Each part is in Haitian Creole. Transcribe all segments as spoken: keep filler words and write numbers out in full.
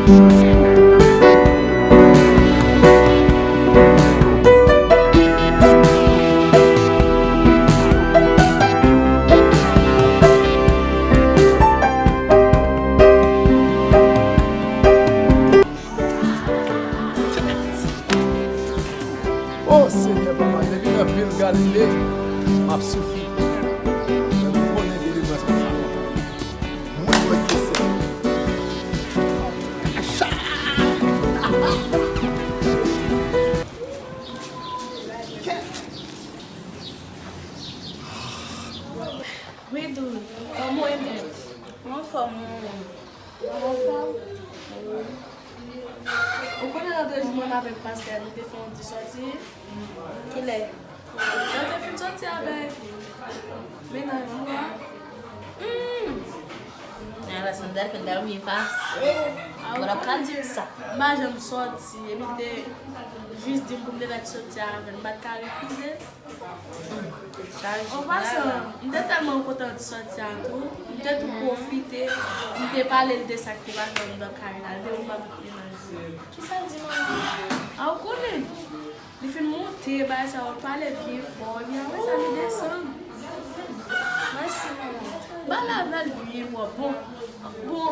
O Senyè Papa, depi nan vil Galile, m ap soufri. Men m konnen delivrans mwen pa lontan. Mwen pote sè. Wi, Doudou. Kòman w ye, Mèt? Mwen anfòm, wi. Ou anfòm? Wi. Ou konnen lòt jou mwen avèk pastè, nou te fè yon ti sòti. Kilè? Lè te fin sòti avèk mennaj mwen an. Hmm. Ala Sandra fin dòmi pase. Mwen ap ka di w sa. M pa janm sòti, epi l te jis di m pou m te mèt sòti avè l, m pa t ka refize. An pasan, m te tèlman kontan di sòti a tou, m te tou pwofite, m te pale l de sa k te pase anndan kay la, l te wè m avèk mennaj mwen. Kisa l di manman? A, ou konnen, li fin monte, bagay sa yo, pale byen fò, epi apre sa, li desann. Mèsi, manman. Pale avè l byen fò. Bon, bon,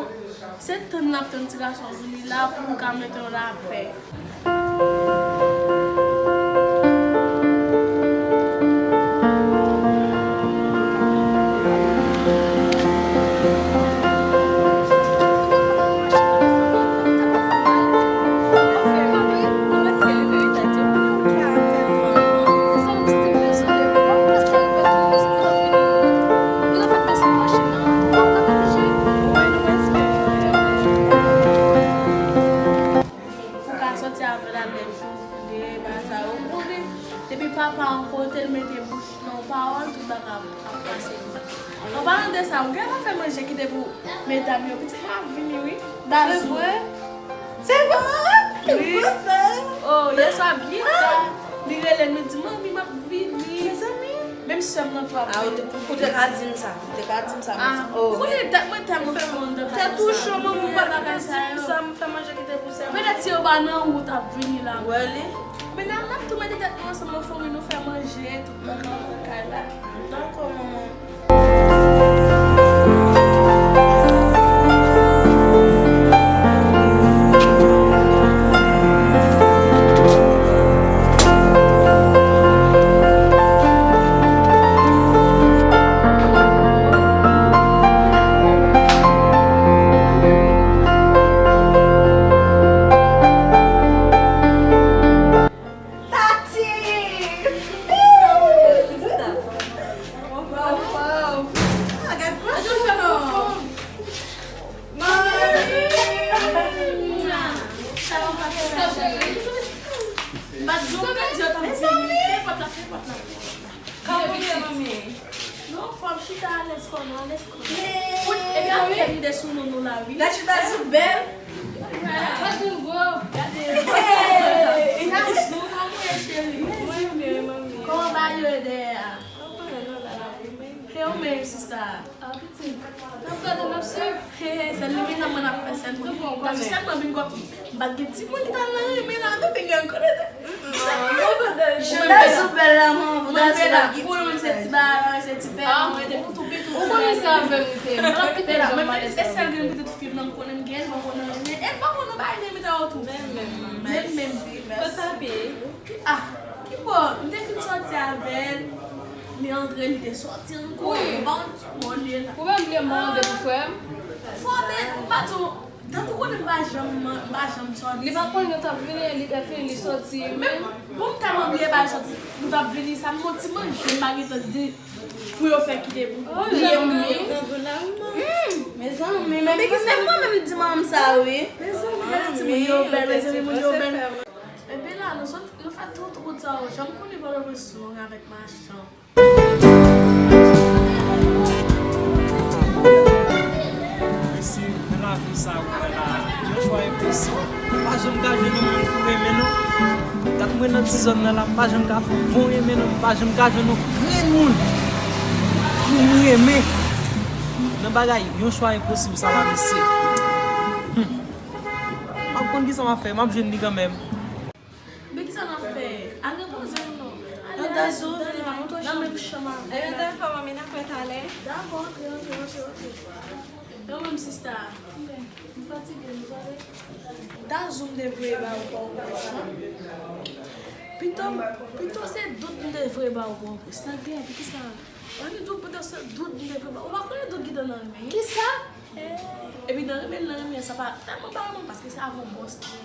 se tann l ap tann ti gason vini la pou l ka mete yon lapè. Ou ka sòti avè l a lè jou vle, bagay sa yo. Ou konnen, depi papa an kote l mete bouch nan yon pawòl, tout bagay ap, ap pase byen. An palan de sa, ou genlè fè manje kite pou medam yo. Pitit mwen ap vini, wi. Dazou. Se vre? Se vre? Wi. Oh, yèswa byen ta. Li rele m, li di, "Manmi, m ap vini." Mezanmi. Menm sè m nan tou ap vini. Ah, ou te, ou te ka di m sa. Ou te ka di m sa, ah, mezanmi. Oh, ou konnen tèt mwen tèlman fè anndan kay sa. Tèt ou cho, manmi, ou pa t ka di m sa, m fè manje kite pou sè m. Petèt si yo pa nan wout ap vini la. Wè li. Men n ap, n ap tou mete tèt nou ansanm nan fanmi nou fè manje, tout bagay nan kay la. Dakò, manman. Tati! Waw, waw. Ah, gad gwo cheve non. Mami! Sa va, pase sa, cheri? M pa t di w, m pa t di w t ap vini. Fè pòt la, fè pòt la. Kòman w ye, manmi? Nou anfòm, chita alèz kò nou, alèz kò nou. Epi ap fè m de sou non nou la, wi. N a chita sou bèl. Gade. Hey! Nice, nou, kòman w ye, cheri? Mwen byen, manmi. Kòman bagay yo ye dèyè a? Ou konnen nou la, la, wi, men. Hey, ou menm, sista. Ah, pitit. N ap gade, n ap swiv. Hey, hey, sèl li menm mwen ap fè, sèl mwen. N ap sèlman vin kwè. M pa t gen timoun ki t al nan renmen la, men vin gen konnen. Ou menm se ti balan, se ti pèp, mwen te pou tou pitit. Ou konnen se avè m li te. Mwen ap kite la, mwen se sèl grenn pitit fi m nan m konnen m gen, mwen konnen renmen. E m pa konnen bagay renmen ta yo tou. Menm, menm. Menm, menm. Kot papi? Ah, ki bò? M te fin sòti avè l. Li antre, li te sòti ankò. Wi. Bon, bon, li la. Ou menm vle mande pou frè m? Fò, men, m pa di w, tankou konnen m pa janm, m pa janm sòti. Li pa konnen nou t ap vini, li te fini, li sòti. Men, bon, m tèlman bliye bagay sòti, nou t ap vini, sa m yon ti manje, m pa gentan di pou yo fè kite pou bliye m. Mezanmi, men se mwen menm di manman sa, wi. Mezanmi, mezanmi, moun yo bèl, mezanmi, moun yo bèl. Epi la, nou sot, nou fè tout wout sa yo. Jan m konnen Pòtoprens long avèk machan. Mesye, nan lavi sa ou wè la, yon chwa enposib. M pa janm ka jwenn yon moun pou renmen non. Dat mwen nan ti zòn nan la, m pa janm ka fè yon bon renmen non, m pa janm ka jwenn yon grenn moun pou m renmen. Nan bagay, yon chwa enposib sa la, mesye. Hmm. Kisa m ap fè? M ap jwenn li kanmenm. Men kisa n ap fè? Al repoze w non. Nan dèzou, vini pa montre chan. Nan menm chanm avè l. Eyo, dakò, manmi, n ap wè talè. Dakò, antre, antre, antre, antre. Yo menm sista. M fatige, m tande. Dazou m te voye ba ou pa ou konsa. Pito, pito se dout m te voye ba ou pa ou konsa. Sa gen, poukisa? Ann di w pito se dout m te voye ba ou. Ou pa konnen dout gentan nan renmen. Kisa? Epi nan renmen, nan renmen, sa pa tèlman pa renmen paske se avè yon bòs li ye.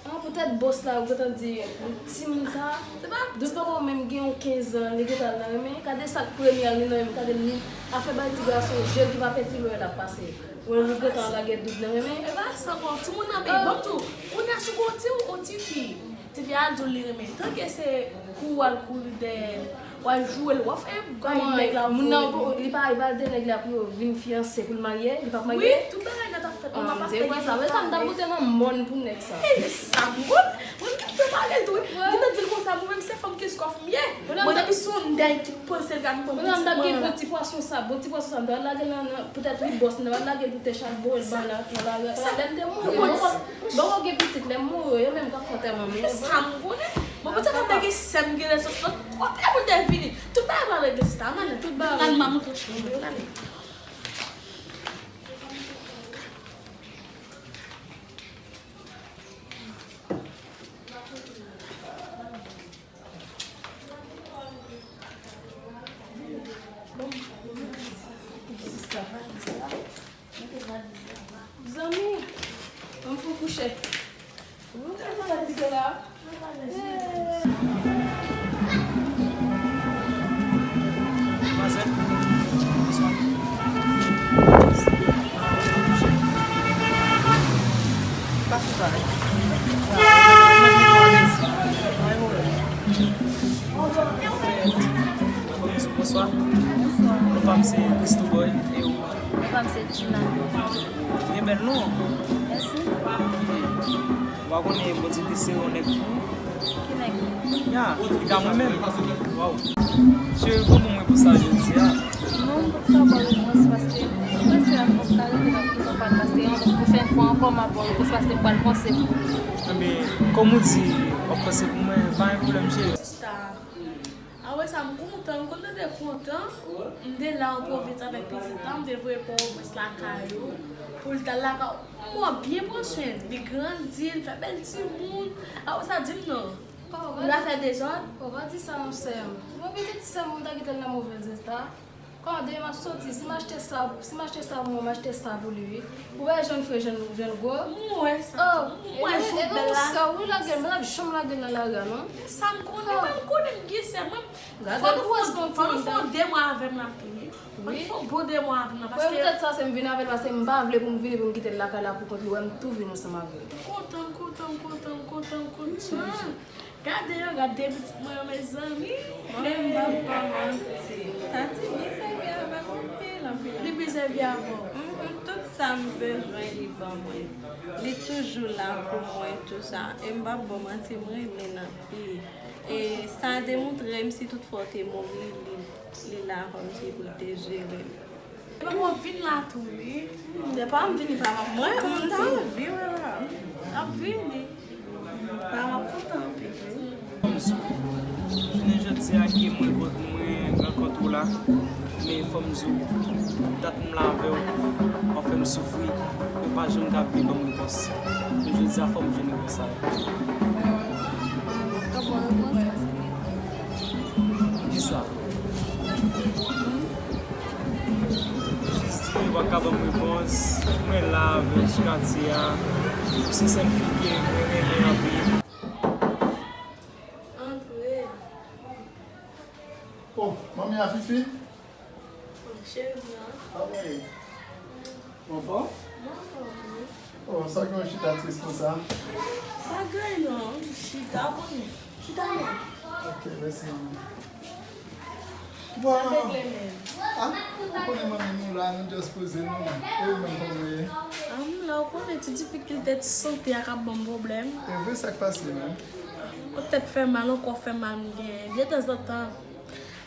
Ah, poutèt bòs la, ou gentan di, timoun sa, dout poko menm gen yon kenz an, li gentan nan renmen. Gade sa k premye a, li nan renmen, gade li ap fè bay ti gason je ki pa fè ti lè l ap pase. Ou menm ou gentan lage dout nan renmen. E pa sa ankò, timoun nan, men bon tou, kounye a si w gon ti, yon ti fi, ti fi a di w li renmen, tanke se kou w al kouri dèyè l, w al joure l, w ap fè gay nèg la. Kòman moun nan, li pa, li pa al de nèg la pou yo vin fiyanse, pou l marye, li p ap marye? Wi, tout bagay nèt ap fèt. Mwen pa paske gen sa. Sa m ta boute nan mòn pou nèg sa. Ey, sa m konn. Mwen m te pale tou wi. Mwen te di l konsa, mwen menm se fanm ki skòf m ye. Mwen depi se yon nèg ki panse l ka pran pitit mwen la. Bon ti pwason sa, bon ti pwason sa, m ta lage l nan, nan, poutèt li bòs, m ta lage l pou te chak voye l ban nan, nan lari a. Lè m te mouri, bon, bon, gen pitit, lè m mouri, yo menm k ap fè antèman m. Sa m konnen. Mwen poutèt ap gen sè m gen lè sot lòt kote pou te vini. Tout bagay pral regle sista, m ale. Tout bagay. Nan maman tou chanje, m ale. Zanmi, ban m fè w kouche. Ou fatige la. Bonswa. Bonswa. Non pa m se Christo Boy, e ou? Non pa m se Gina. Byen bèl non. Mèsi. Ou pa konnen Bondye te sere yon nèg pou ou? Ki nèg? Ya, li ka mwen menm. Waw. Cheri, fò bon mwen pou sa jodi a. Non, m p ap ka ba w repons paske mwen se a m p ap ka rete nan prizon pa l paske yon pwochèn fwa ankò m ap ba w repons paske m pral panse pou ou. Enben, kòm ou di, w ap panse pou mwen, pa gen pwoblèm, cheri. Sista. Apre sa, m kontan, m kontan de kontan. M te la an pwovens avèk pitit la, m te voye Pòtoprens lakay ou. Pou l t al lakay ou. Mwen byen pran swen l. Li grandi, l fè bèl timoun. Apre sa, di m non. Li pa fè dezòd. Ou pa di sa, non, sè m. Mwen pitit sè m, m ta kite l nan movèz eta. Kòman demen m ap soti, si m achte sa, si m achte sa pou mwen, m achte sa pou li, wi. Ou wè jèn frè, jèn, jèn gwo? M wè sa tou. M wè jou bèl la. Sa, wi, lage l, m pa t ap janm lage l nan lari a, non. Sa m konnen, mwen m konnen m gen sè, mwen, fò nou fè, fò nou fè yon de mwa avè m la tou, wi. Fò nou fè yon bon de mwa avè m la, paske poutèt sa, se m vin avè l, paske m pa vle pou m vini, pou m kite l lakay la pou kont li, wè m tou vin ansanm avè l. M kontan, m kontan, m kontan, m kontan, m kontan. Gade yo, gade de pitit mwen yo, mezanmi. Mwen menm, m p ap ba w manti. Tati byen sèvi avè m anpil, anpil. Li byen sèvi avè w? Mhm, tout sa m bezwen, li ban mwen. Li toujou la pou mwen, tou sa. E m p ap ba w manti, m renmen l anpil. E sa demontre m, si tout fwa w te mouri, li, li la kòmsi pou l te jere m. Epa mwen vin la tou wi. Depi m vini pa mwen, mwen ta anvi wè la. Ap vini. Pa m ap kontan anpil wi. Fò m di w, jounen jodi a ke mwen, mwen rankontre w la, men fò m di w, dat m la avè w, w ap fè m soufri, ou pa janm ka vle ban m repons. Men jodi a fò m jwenn repons sa. Mwen p ap ka ba w repons paske. Poukisa? Jis di, ou pa ka ban m repons. Mwen la avèk Katia. Se sèl fi ke mwen renmen anpil. Antre. Oh, manmi a Fifi? Oh, cheri m nan. Kòman ye? Ou anfòm? Mwen anfòm, wi. Oh, sa gen yon chita tris konsa? Pa gen anyen non, chita, ou konnen. Chita non. Ok, mèsi, manmi. Bon. Sa regle menm. Ah, ou konnen manmi nou la, nou just poze nou. E ou menm kòman w ye? Ah, m la, ou konnen ti difikilte ti sante a k ap ban m pwoblèm. E vre, sa k pase menm? Yon tèt fè mal, yon kò fè mal, m gen detanzantan.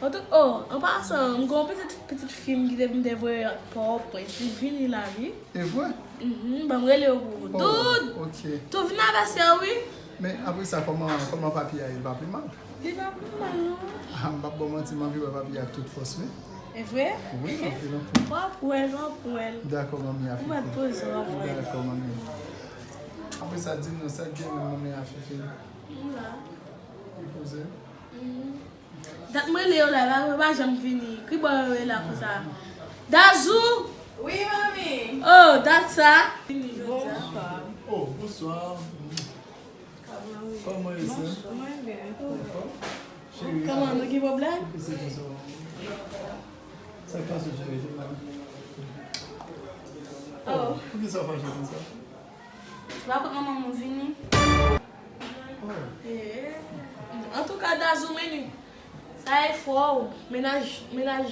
An tout, oh, an pasan, m gen yon pitit, pitit fi m ki te, m te voye Pòtoprens, li vini la, wi. E vre? Mhm, ban m rele w pou ou. Oh, Doud! Ok. Tou vin avè sè w, wi. Men apre sa, kòman, kòman papi a ye? Li pa pi mal? Li pa pi mal, non. Ah, m p ap ba w manti, m anvi wè papi a ak tout fòs, wi. E vre? Wi, anpil, anpil. W ap wè l, w ap wè l. Dakò, manmi a Fifi. Ou mèt poze w, w ap wè l. Dakò, manmi. Apre sa, di m non, sa k gen menm manmi a Fifi? M la. Li poze? Mhm. Dat m rele yo la, la, yo pa janm vini. Ki bò yo ye la konsa? Dazou! Wi, manmi. Oh, dat sa. Vini jodi a. Bonswa. Oh, bonswa. Kòman ye, sè? Mwen byen. Dakò. Cheri, kòman, nou gen pwoblèm? Poukisa konsa? Sa k pase, cheri? Di m non. Oh, poukisa w fache konsa? Se pa kot manman m vini. Oh. Eh. Antouka, Dazou, men li. Sa e fò w. Mennaj, mennaj,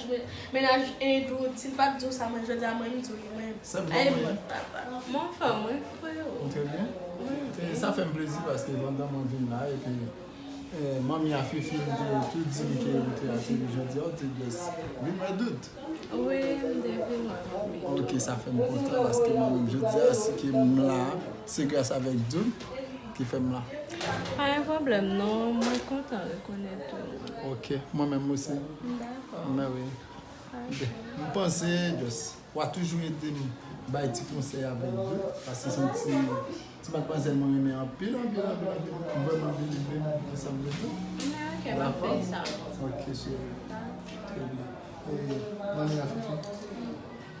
mennaj Edou, si l pa t di w sa, mwen, jodi a, mwen, m di w li, mwen. Sèm, kòman ye? Papa. Mwen anfòm, wi, freo. Ou trè byen? Wi. E sa fè m plezi paske pandan mwen vin la, epi, eh, manmi a Fifi, li te tou di m ke ou te ateri jodi a, ou te just vin wè Doud. Wi, m te vin wè manmi. Ok, sa fè m kontan paske mwen menm jodi a, si ke m la, se gras avèk Doud ki fè m la. Pa gen pwoblèm, non, mwen kontan rekonèt ou. Ok, mwen menm osi. Dakò. Men wi. M panse, just, w a toujou ede m bay ti konsèy avèk Doud, paske se yon ti, ti madmwazèl mwen renmen anpil, anpil, anpil, anpil. M vrèman byen leve m ansanm de Doud. Ok, m ap fè sa. Ok, cheri. Trè byen. E, manmi a Fifi,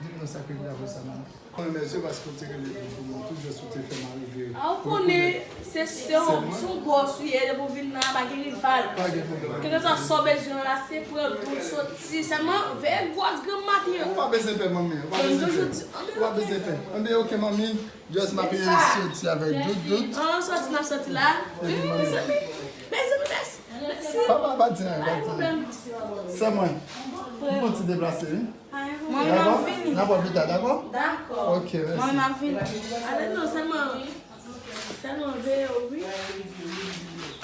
di m non sa k regle apre sa, manmi. Konnen mèsi paske w te rele m pou mwen tou, just ou te fè m arive. A, ou konnen, se, se yon, se yon bòs ou ye, depi w vin la, pa gen rival. Pa gen pwoblèm. Kèlkeswa sa w bezwen la, se pran tou soti. Sèlman, veye gwòs granm maten an. Ou pa bezwen pè, manmi, ou pa bezwen pè. Ou pa bezwen pè. Anben, ok, manmi, just m ap soti avèk Doud, Doud. An, soti, n ap soti la. Wi, mezanmi. Mezanmi, mèsi. Mèsi. Pa, pa, pa di anyen, pa di anyen. Sè mwen, m fon ti deplase, wi. Manmi, m ap vini. N ap wè pita, dakò? Dakò. Ok, mèsi. Manmi, m ap vini. Ale non, sèlman, sèlman veye w, wi.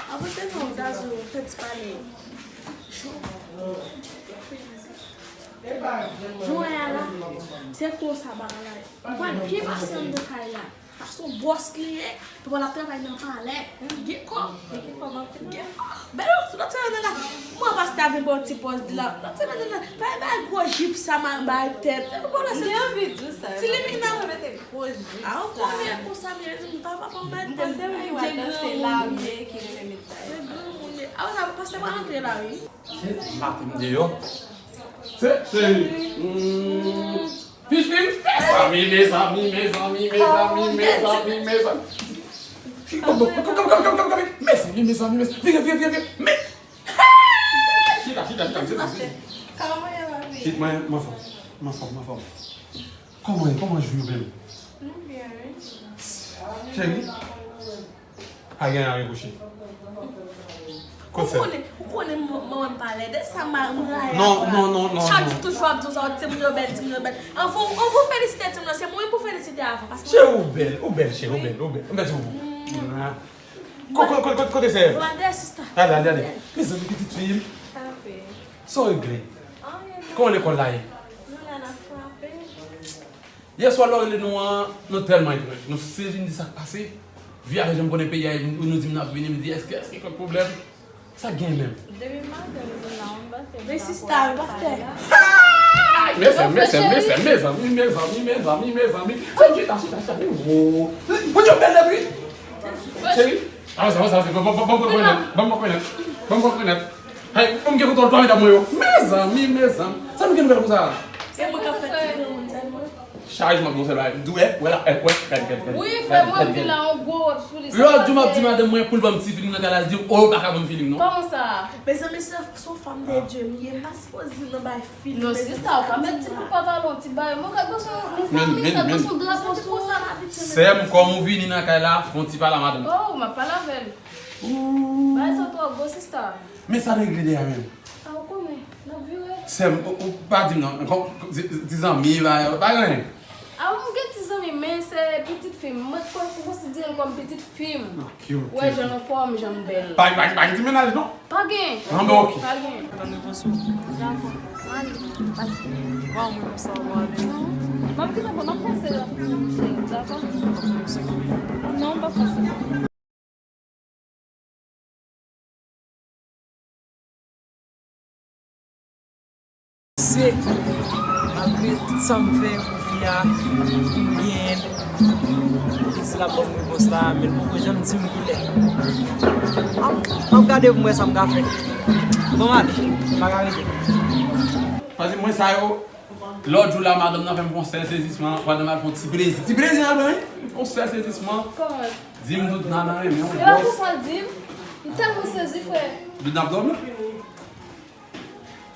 Apre se non, Dazou, fè ti pale. Jou a la, se konsa bagay la ye. M pral byen pase anndan kay la. Sa se yon bòs li ye. Papa l ap travay nan palè. Li gen kòb. Li gen kòb anpil. Li gen kòb. Bèl, lòt semèn nan, mwen pastè a vin ba w ti pòz di la. Lòt semèn nan, pa bay gwo jip sa mal bay tèt. Ou konnen se ti limit nan. Mete gwo jip sa. A, ou konnen konsa m ye, m pa, pa, pa bay tèt. M panse wi, w al danse lame ki rele met sa yo. Se granmoun ye. A, sa, pastè pa antre la, wi. Se maten m deyò. Se, se, mm, Fifi, mezanmi, mezanmi, mezanmi, mezanmi, mezanmi, mezanmi. Mezanmi, mezanmi, mezanmi. Vire, vire, vire, vire. Men, chita, chita, chita, chita, chita. Kòman w ye, papi? Chit, mwen, mwen fò. Mwen fò, mwen fò. Kòman w ye? Kòman jou yo menm? Nou byen, wi. Cheri? Pa gen anyen repwoche. Kot sè? Ou konnen, ou konnen m, m, m pa lèd. E sa m, m rayi. Non, non, non, non. Chak jou toujou ap di w sa, timoun yo bèl, timoun yo bèl. Anvan, anvan w felisite timoun yo, se mwen pou felisite avan. Paske cheri, ou bèl, ou bèl, cheri, ou bèl, ou bèl. M fè ti poupou. Ko-, ko-, ko-, ko-, kote sè? Vwande, sista. Ale, ale, ale. Mezanmi, pitit fi m. Sa w regle? Anyen, non. Kòman lekòl la ye? Nou la, n ap frape. Yèswa lè w rele nou an, nou tèlman etranj. Nou sezi, m di sa k pase. Vi avè jan m konnen peyi a, nou, nou di m n ap vini, m di èske, èske gen pwoblèm? Sa k gen menm? Depi maten, nou la, m panse. Men sista, pastè. Mezanmi, mezanmi, mezanmi, mezanmi, mezanmi, mezanmi. Sa chita, chita, chita, chita. Moun yo bèl nèt, wi. Cheri, avanse, avanse, avanse. Ban m pran konnèt, ban m pran konnèt, ban m pran konnèt. Hey, m gen kontwòl twa medam mwen yo. Mezanmi, mezanmi. Sa nou gen nouvèl konsa? Se mwen k ap fè ti granmoun sèlman. Chaj m ap di w sèl bagay. M di w, eh, wè la, eh, wè, gade, gade, gade. Wi, frè, mwen vin la, yon gwo wòb sou li. Lòt jou m ap di madanm mwen pou l ban m ti feeling nan kay la, l di, oh, yo pa ka ban m feeling, non. Kòman sa? Mezanmi, se, se yon fanm de Dye m ye, m pa sipoze nan bay feeling. Non, sista, ou pa mèt ti bout pantalon, ti bagay. Mwen ka gwo son, mezanmi, ka gwo son drapo sou ou. Sè m, kòm ou vini nan kay la, fè yon ti pale a madanm. Oh, m ap pale avè l. Bagay sa twò gwo, sista. Men sa regle deyò menm. A, ou konnen, n ap vire. Sè m, ou, ou pa di m non. Kòm, ti, ti zanmi, pa, pa gen anyen. A, m gen ti zanmi, men se pitit fi m. Mwen kwè pou konsidere l kòm pitit fi m. Ok, ok. Wè, jan l anfòm, jan l bèl. Pa, pa, pa gen ti mennaj, non? Pa gen. Anben, ok. Pa gen. Dakò. Ale, pase. Bon, mwen, sa w ale. M ap gentan pran, m ap pase la pou ou, cheri, dakò? Non, m p ap pase la. Se, malgre tout sa m fè pou fi a, pou m genyen l, pou l di l ap ban m repons la, men l poko janm di m kilè. M ap, m ap gade pou m wè sa m ka fè. Bon, ale, m pa ka rete. Paske mwen sa yo, lòt jou la, madanm nan fè m fè yon sèl sezisman, madanm nan fè yon ti plezi. Ti plezi nan men, fè yon sèl sezisman. Kòman? Di m Doudna nan renmen yon bòs. Se la pou sa di m, m tèlman sezi, frè. Doudna ap dòmi?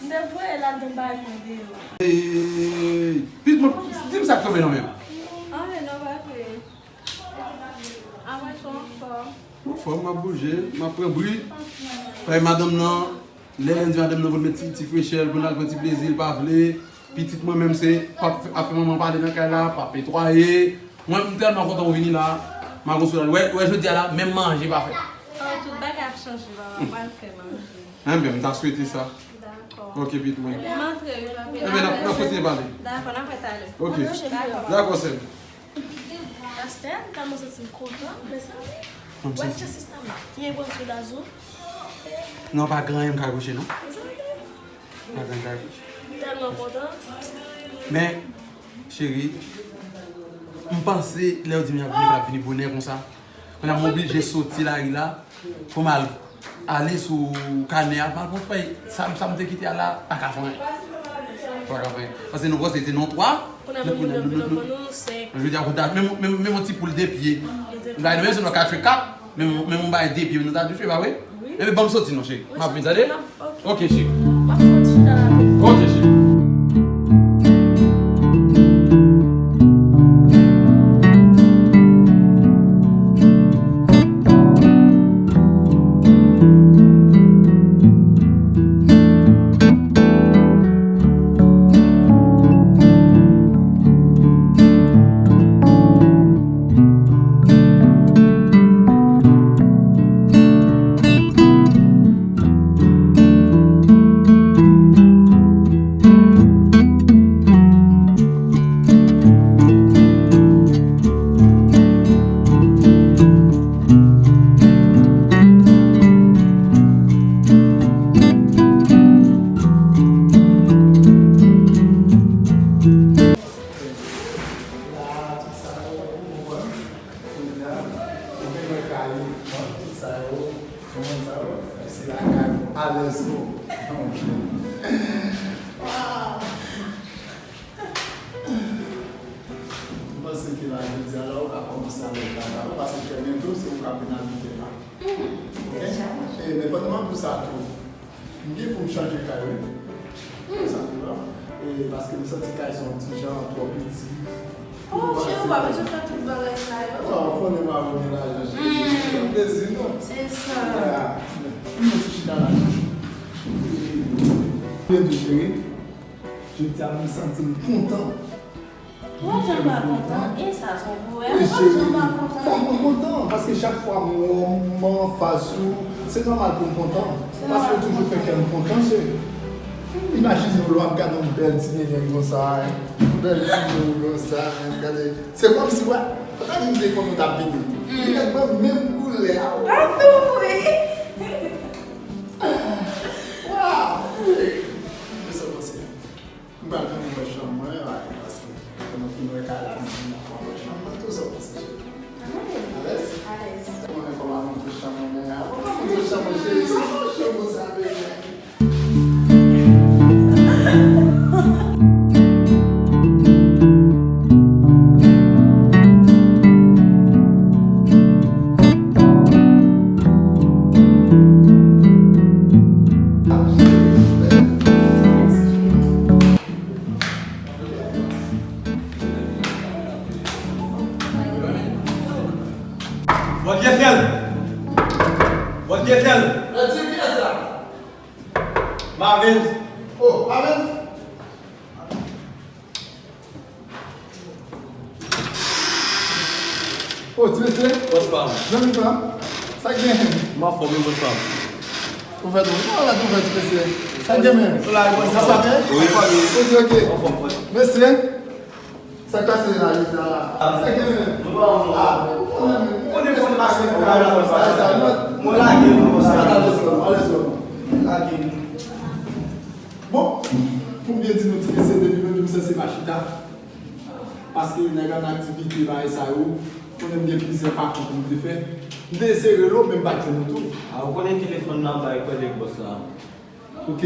M te voye l al nan bagay mwen deyò. Ey, pitit mwen, di m sa k tonbe nan men w. Anyen non, pa vre. Anmwey, kòman w fè? Anfòm, m ap bouje, m ap pran bri. Paske madanm nan, lè lendi madanm nan konn met ti, ti frechè l, konn al pran ti plezi, l pa vle. Pitit mwen menm se, p ap, ap fè manman pale nan kay la, p ap netwaye. Mwen, m tèlman kontan ou vini la, m a konsola l. Wè, wè, jodi a la, menm manje pa fèt. Oh, tout bagay ap chanje, papa, m pral fè manje. Enben, m ta swete sa. Dakò. Ok, pitit mwen. M antre, wi, papi. Enben, n ap, n ap kontinye pale. Dakò, n ap retalè. Ok. Dakò. Dakò, sè m. Pastè, m tèlman santi m kontan, mezanmi. Wè, Chelsea, sa m byen pran sou dazou. Non, pa gen anyen m ka reproche, non. Mezanmi. Pa gen anyen m ka reproche. M tèlman kontan. Men, cheri, m panse lè yo di m y ap vini, pa t ap vini bonè konsa. Kounye a m oblije soti lari la pou m al, ale sou kanè a, m al pran ti pay sa, sa m te kite a la, pa ka fè anyen. Pa ka fè anyen. Paske nou panse se nou twa, men kounye a nou, nou, nou, nou, jodi a konn ta, menm, menm, menm yon ti poul de pye. M bay nou menm se nou ka tchwe kat, menm, menm yon bay de pye, nou ta tchwe, pa vre? Ebyen, ban m soti non, cheri. M ap vin, tande? Ok, cheri. M ap fè yon ti chita la. Ok, cheri. La, tout sa yo, ou konprann? Kounye a, ou vin wè kay ou, tout sa yo, ou konprann sa yo, se lakay ou, alèz ou. Ah! M panse ke la, jodi a la, ou ka kòmanse alèz lakay ou, paske trè byento, se ou k ap vin abite la. Ok? E, men pandan m ap di w sa tou, m gen pou m chanje kay, wi. Sa tou la. E, paske m santi kay sa yon ti jan twò piti. Oh, cheri, ou pa bezwen fè tout bagay sa yo. Non, ou konnen m abone lajan, cheri. Se yon plezi, non? Se sa. Ya. M mete chita la. Byen di, cheri. Jodi a, m santi m kontan. Ou pa janm pa kontan, e sa se yon pwoblèm. Ou pa janm pa kontan. Fòk mwen kontan, paske chak fwa m wè w, m anfas ou, se nòmal pou m kontan. Paske w toujou fè kè m kontan, cheri. Imajine w lè w ap gade yon bèl ti neneng konsa, yon bèl ti moun konsa, gade. Se kòmsi, wè, fò ta di m te konnen w t ap vini. Li mèt mwen menm koulè a. Waw! Kisa w panse? M pral vin wè chanm mwen, paske lè m fin wè kay la, m vin wè chanm mwen tou, sa w panse, cheri? Alèz? Alèz. Ou konnen kòman m montre chanm mwen, men, a, ou pa montre chanm mwen, cheri, se yon chanm konsa, bebe. Bondye fè l. Bondye fè l. Bondye fè l. Marvin. Oh, Marvin. Oh, ti mesye. Bòs pa m. Zanmi pa m. Sa k gen? M anfòm wi, bòs pa m. Ou fèt ou? Ou fèt ou, ti mesye? Sa k gen menm? Ou la, bòs pa m. Sa va byen? Wi. Ok, ok. Anfòm, frè. Mesye. Sa k pase la, Jezi a la? Sa gen menm? Nou pa wè nou. Ah, ou konnen menm. Ou konnen fò n mache pou kay la, fò n mache. Mwen lage nou konsa. Alèz, alèz. Lage nou. Bon, pou m byen di nou, ti mesye, depi lòt jou m sanse pa chita. Paske nèg an aktivite, bagay sa yo, konnen m gen plizyè pakou pou m te fè. M te eseye rele w, men m pa t jwenn ou tou. Ah, ou konnen telefòn nan bay kwè de bòs la. Ok.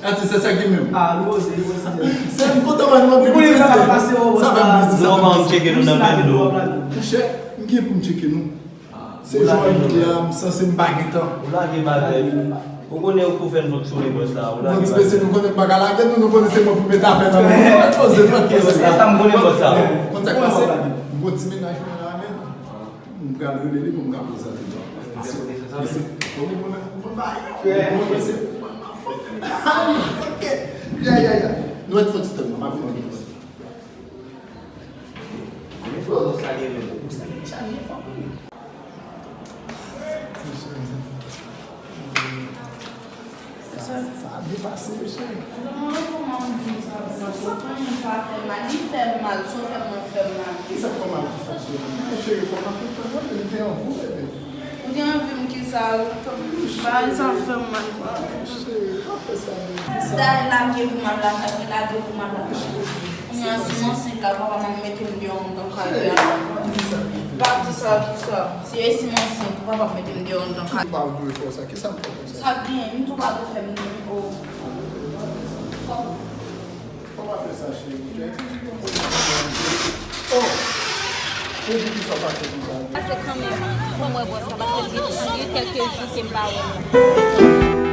Atis, se sa ki menm. Ah, li poze, li poze. Se m kontan wè nou anpil. Ou konnen sa pase, ou sa fè m plezi, sa fè m plezi. Non, m tcheke nou nan bando. Monchè, m gen pou m tcheke nou. Se jan li ye a, m sanse m pa gen tan. Ou lage bagay. Ou konnen ou pou fè n fonksyone bòs la, ou lage bagay. Bon, ti mesye, nou konnen m pa ka lage nou, nou konnen se mwen pou met afè nan men nou. Poze, poze. Sa m konnen bòs la. Konn sa k pase? M gon ti mennaj mwen la menm. M pral rele li pou m ka prezante nou. Mesye, mesye, bon, bon, bon, bon, bon, mesye. Ok. Ya, ya, ya. Nou ret fè ti tan, m ap vini. Sa, sa ap byen pase, mesye. Kòman m di sa pou mwen? Ou konnen m pa fè mal, li fè m mal, sa w fè m, mwen fè m mal. Kisa k fè w mal konsa, cheri? Men cheri, fò w konprann mwen, li te an gou, bebe. Ou gen anvi m kisa? Bagay sa fè m mal. Cheri, pa fè sa, bebe. Sa lage pou m al lakay, lage pou m al lakay. Kounye a, si m ansent la, papa m ap mete m deyò anndan kay la. Pa di sa, kisa? Si e si m ansent, papa m ap mete m deyò anndan kay la. Ou pa dwe fè sa. Kisa m fè konsa? Sa byen, m tou pa dwe fè m o. Fò pa fè sa, cheri, ok? Oh! Mwen di kisa w pa fè konsa. Pase kanmenm, ban mwen bò sa, paske gen, gen kèlke jou ke m pa wè l la.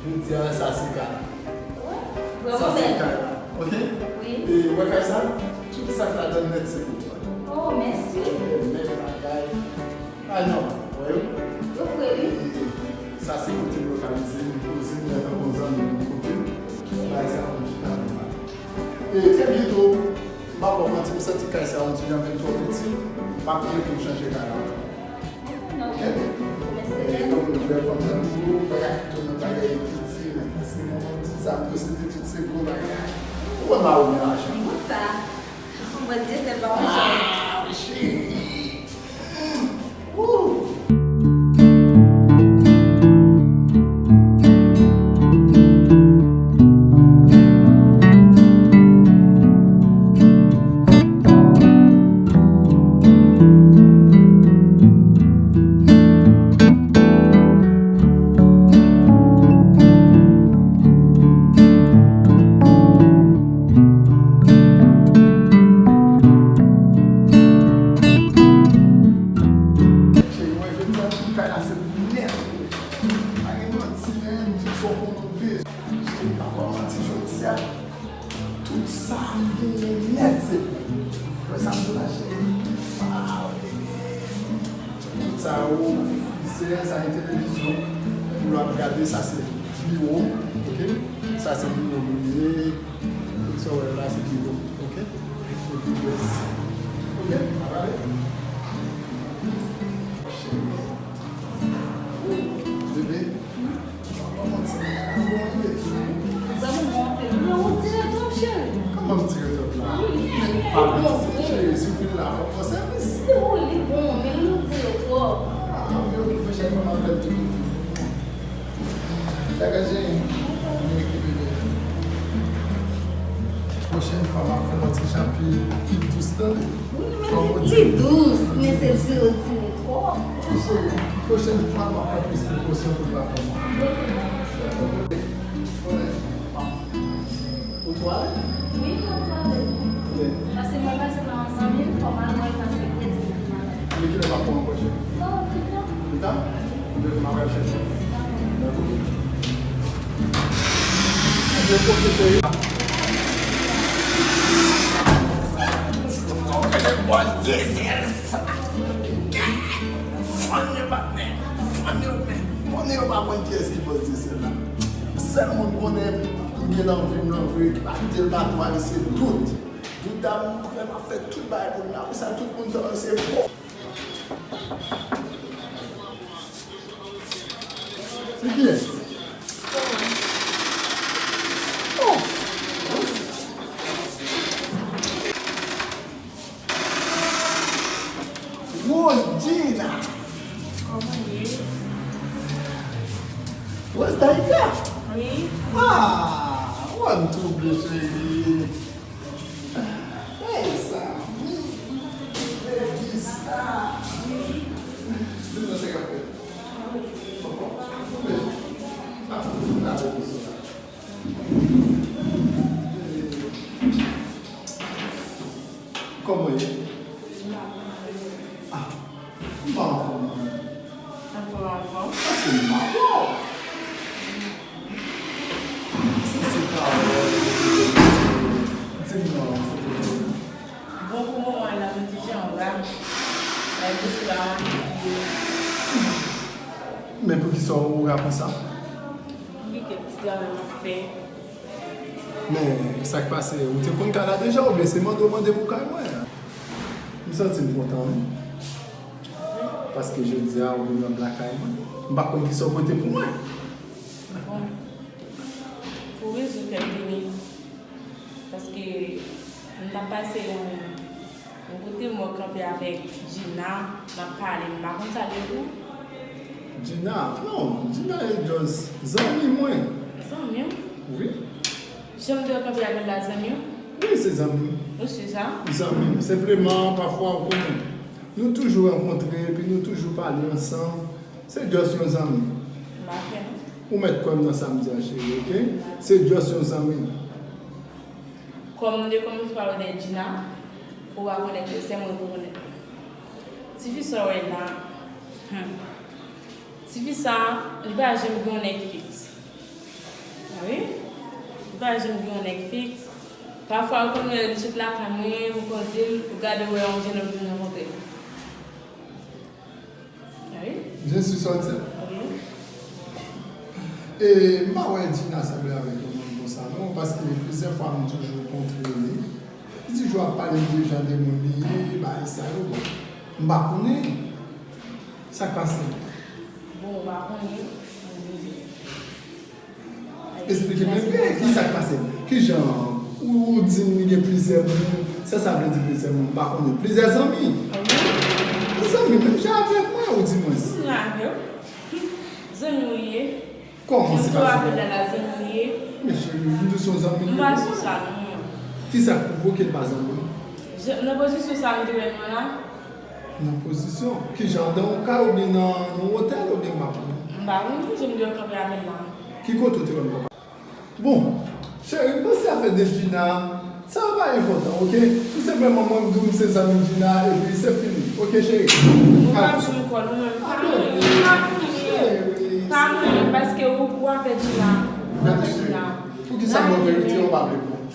Jodi a, sa se kay la. Sa se kay la. Ok? Wi. E, wè kay sa? Tout sa k ladan l nèt se pou ou. Oh, mèsi. Bèl bagay. Ay non, wè yo? Yo fre, wi. Sa se kote m lokalize, m poze m, tankou zanmi m kote m. Bagay sa pou m chita pou m pale. E, trè byento, m pa ba w manti, m santi kay sa yon ti jan menm twò piti, m ap mande pou m chanje kay la. Ok? E, tankou m fè fanm nan tou, bagay ki tou nan bagay piti, men paske mwen menm ti sa, m posede tout se gwo bagay. Ou wè m a ou gen lajan. Bon sa. Mwen di sèl pa mwen cheri. Ah, cheri. Woo! Cheri, mwen jodi a, tout kay la se pou nèt. Pa gen manti, men, tout sa w konnen w bezwen. Cheri, pa fè w manti jodi a. Tout sa m genyen nèt se pou ou. Wè sa m di w la, cheri? Waw, bebe. Tout sa yo, frizè, sa gen televizyon pou w ap gade, sa se biwo, ok? Sa se biwo nou ye. Tout sa w wè yo la se biwo, ok? Epi rès. Ok? N ap ale. Cheri. Bebe. Kòman ti nèg la bon ide? Zanmi mwen anpil. Men ou dire twòp, cheri. Kòman m dire twòp la? Wi, li bon, wi. Cheri, si w fin la, fò w pran sèvis. Li bon, li bon, men li dire twòp. Ah, ok, ok, pwochèn fwa m ap fè l tou dousman. Chaka cheri, mwen ki bebe. Pwochèn fwa m ap fè l yon ti jan pi, pi dous, tande? Wi, men li pi dous, men se di ou dire twòp. Cheri, pwochèn fwa, m ap pran plis prekosyon pou l pa fè mal. Ok. Konnen, Ou ale? Wi, m ap twalèt. Wi. Paske mwen pase nan yon zanmi m, fò m al wè l paske kredi m ap pale. Men kilè m ap pran ankò, cheri? Oh, pita. Pita? Ebyen, m ap al chèche l. Dakò. Dakò. Ebyen, ok, cheri. Ok, Bondye sèl sa. Fann yo pa men, fann yo men. Konnen yo pa konn kiyès ki bòs de sèl la. Sèl moun konnen m gen nan vi m nan vre ki pa kite l pa twale se Dout. Dout dam m pran m ap fè tout bagay pou l la. Apre sa tout moun sa yo se bon. Se kiyès? Oh! Rose Gina! Kòman ye? Rose Daïka? Wi. Ah! Ou wè m twouble, cheri. Hey, sa. Baby star. Wi. Vin nan se kafe. Kòman ye? Ah, m pa anfòm non. Anfòm, anfòm. Paske m pa wè w. Si se pa wè w, di m non, foto. Bon, pou moman la, m di jan w la. Like, ou sou la, m di. Men poukisa w ra konsa? M gen kèk ti travay m ap fè. Men, sa k pase? Ou te konn kay la deja, oubyen se mande w mande pou kay mwen? M santi m kontan, wi. Paske jodi a, ou vin rann lakay mwen. M pa konn kisa w pote pou mwen. Bon. Pou rezon kèk vini. Paske m t ap pase yon, yon kote m wè w kanpe avèk Gina, n ap pale, m pa konn sa l ye pou. Gina? Non, Gina e just zanmi mwen. Zanmi w? Wi. Jan m te wè w kanpe avè l la, zanmi w? Wi, se zanmi m. Ou si sa? Zanmi m. Senpleman, pafwa, ou konnen, nou toujou rankontre, epi nou toujou pale ansanm. Se just yon zanmi. M pa kwè non. Ou mèt kwè m nan sa m di a, cheri, oke? Se just yon zanmi. Kòm m te kòmanse pale w de Gina, ou pa konèt li, se mwen ki konèt li. Tifi sa w wè la, hmm. Tifi sa, li pa janm gen yon nèg fiks. A wi? Li pa janm gen yon nèg fiks. Pafwa, ou konn wè li sot lakay mwen, ou konn di l, ou gade w wè yon jennonm vin rankontre l. Wi. Byen si sa w di a. Wi. E m pa wè Gina sanble avèk yon nonm konsa non, paske plizyè fwa m toujou kontre li. Li toujou ap pale m de jan de moun li ye, bagay sa yo, bon. M pa konnen sa k pase. Bon, ou pa konnen, m di. Esplike mwen byen, kisa k pase? Kijan ou, ou di m li gen plizyè moun? Sa sa vle di plizyè moun? M pa konnen. Plizyè zanmi? A wi. Zanmi menm jan avèk mwen, ou di mwen. Menm jan avè w. Zanmi w ye. Kòman se pa zanmi? Jan m te wè avè l la, zanmi w ye. Men cheri, m di w se yon zanmi m ye. M pa sou sa, non. Kisa k pwouve w ke l pa zanmi w? Jan, nan pozisyon sa m te wè nou an la, Nan pozisyon? Kijan? Nan yon kay oubyen nan yon otèl oubyen m pa konnen? M pa konn ki jan m te wè kanpe avè l la. Ki kote w te wè m kanpe? Bon, cheri, m panse afè de Gina, sa yo pa enpòtan, oke? Tou senpleman, mwen m di w m se zanmi Gina, epi se fini. Oke, cheri? Ou pa janm kwè l, ou menm. Pa mwen, pa mwen. Cheri. Pa mwen, paske ou, ou avè Gina. Ou avè Gina. Poukisa m wè verite ou pa vle pran?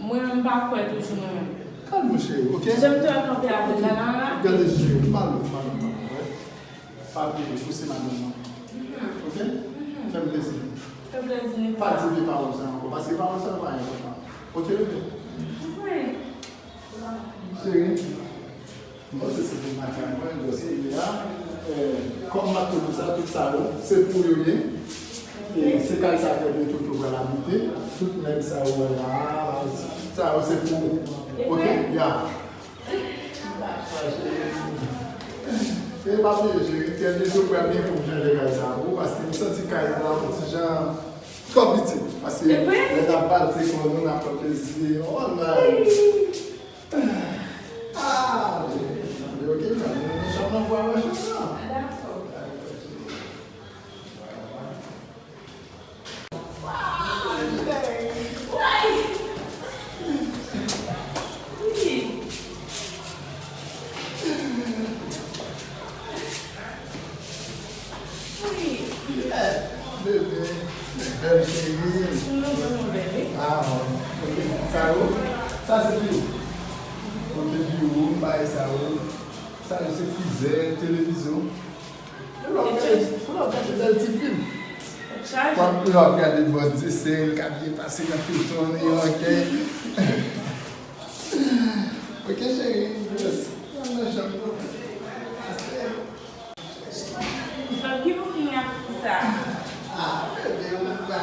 Mwen menm m pa kwè toujou mwen menm. Kalm ou cheri, oke? Jan m te wè kanpe avè l la, la, la. Gade cheri, m pa lwen, m pa lwen, m pa lwen, wè. Pa bliye, ou se madanm mwen. Mhm. Oke? Mhm. Fè m plezi. Fè plezi, pa di vye pawòl sa ankò, paske pawòl sa yo pa enpòtan. Oke, bebe? Wi. Cheri. M panse se pou lakay mwen, dosye li a. Eh, kòm m ap toujou di sa, tout sa yo, se pou yo ye. E se kay sa ke nou tout yo pral abite. Tout nèg sa yo wè la, sa yo se pou ou. Oke? Ya. E pa bliye, cheri, kèk jou pral gen pou m chanje kay sa pou ou, paske m santi kay la yon ti jan twò piti. Paske lè n ap pase kò nou, n ap pran plezi. Oh, nice. Ah, ok, nan, nan chanm nan pou al nan chanm nan. Dakò. Kote biwo m, bagay sa yo. Sa yo se frizè, televizyon. Pou lè w ap gade, pou lè w ap gade bèl ti fim. Chaje. W ap, lè w ap gade Bòs Desèl k ap byen pase nan feyton neyòkè. Ok, cheri, bless. Nan chanm nou. Donk, ki pou fini ak sa? Ah, bebe, ou pa.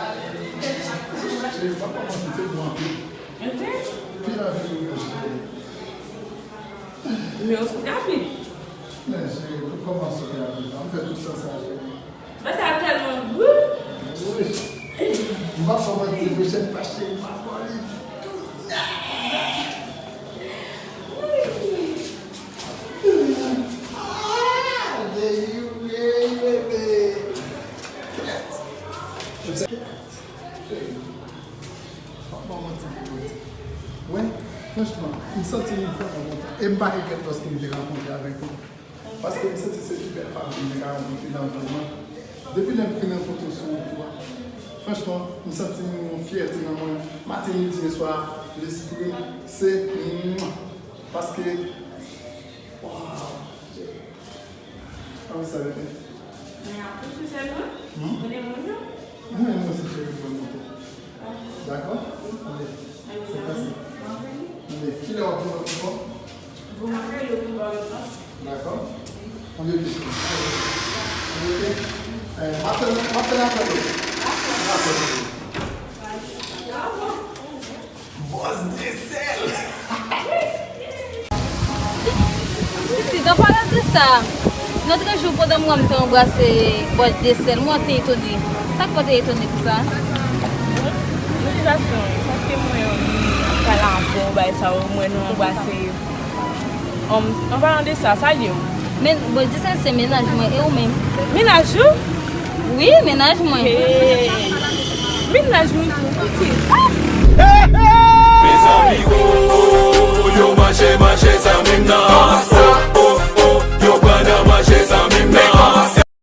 Cheri, pa kòmanse, se bon anpil. Ok. Pil anpil, wi, cheri. Men ou sou kapit. Men, cheri, pou kòmanse, ou te ap viv la, m fè tout sa, sa, cheri. Men sa tèlman gou. Wi. M pa fè manti, pwochèn fwa, cheri, m ap ba w li. Ah, baby, baby. Cheri, pa fè manti, pou manti. Wi, franchman, m santi m vrèman kontan. E m pa regrèt lòske m te rankontre avèk ou. Paske m santi se pi bèl fanm ke m te ka rankontre nan vi mwen. Depi lè m fin rankontre w sou wout la, franchman, m santi yon fyète nan mwen. Maten, midi, e swa, lespri m, se mwen. Paske, waw, anvi sa, bebe. Men ap tou sou sèl mwen? Hmm? Ou de moun yo? Mwen, mwen, se cheri mwen monte. Dakò? Anben, se pase. Anben, kilè w ap vin ankò? Bon, m ap rele w pou m ba w repons. Dakò. Anben, bebe. Anben, ok. Eh, m ap fè, m ap fè rapèl ou. Dakò, bebe. Bòs Desèl. Pitit, an palan de sa, lòt jou pandan m wè m te anbrase Bòs Desèl, mwen te etone. Sa k fè w te etone konsa? Motivasyon, paske mwen menm ap pale avè w, bagay sa yo, mwen nou anbrase. An, an palan de sa, sa ye w? Men, Bòs Desèl se mennaj mwen, e ou menm? Mennaj ou? Wi, mennaj mwen. Hey. Mennaj mwen tou, pitit. Ah! Mezanmi, oh, oh.